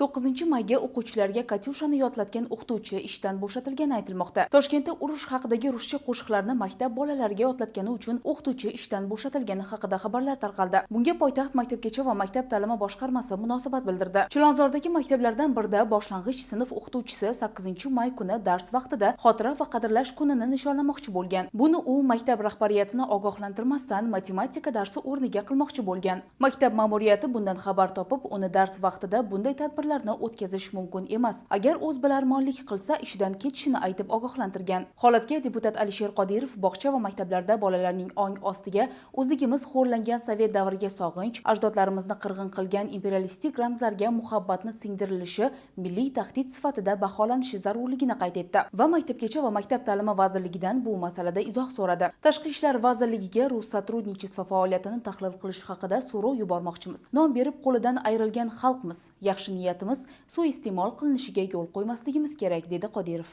9 mayga o'quvchilarga "Katyushani" yodlatgan o'qituvchi ishdan bo'shatilgani aytilmoqda. Toshkentda urush haqidagi ruscha qo'shiqlarni maktab bolalariga yodlatgani uchun o'qituvchi ishdan bo'shatilgani haqida xabarlar tarqaldi. Bunga poytaxt maktabgacha va maktab ta'limi boshqarmasi munosabat bildirdi. Chilonzordagi maktablardan birida boshlang'ich sinf o'qituvchisi 8 may kuni dars vaqtida Xotira va qadrlash kunini nishonlamoqchi bo'lgan. Buni u maktab rahbariyatini ogohlantirmasdan matematika darsi o'rniga qilmoqchi bo'lgan. Maktab ma'muriyati bundan xabar topib, uni dars vaqtida bunday tadbirlarni o'tkazish mumkin emas, agar o'z bilarmonlik qilsa, ishidan ketishini aytib ogohlantirgan. Holatga deputat Alisher Qodirov bog'cha va maktablarda bolalarning ong ostiga o'zligimiz xo'rlangan sovet davriga sog'inch, ajdodlarimizni qirg'in qilgan imperialistik ramzlarga muhabbatni singdirilishi milliy tahdid sifatida baholanishi zarurligini qayd etdi va Maktabgacha va maktab ta'limi vazirligidan bu masalada izoh so'radi. Tashqi ishlar vazirligiga Россотрудничество faoliyatini tahlil qilish haqida so'rov yubormoqchimiz. Non berib qo'lidan ayrilgan xalqmiz. Yaxshi niyatimiz suiiste'mol qilinishiga yo'l qo'ymasligimiz kerak, dedi Qodirov.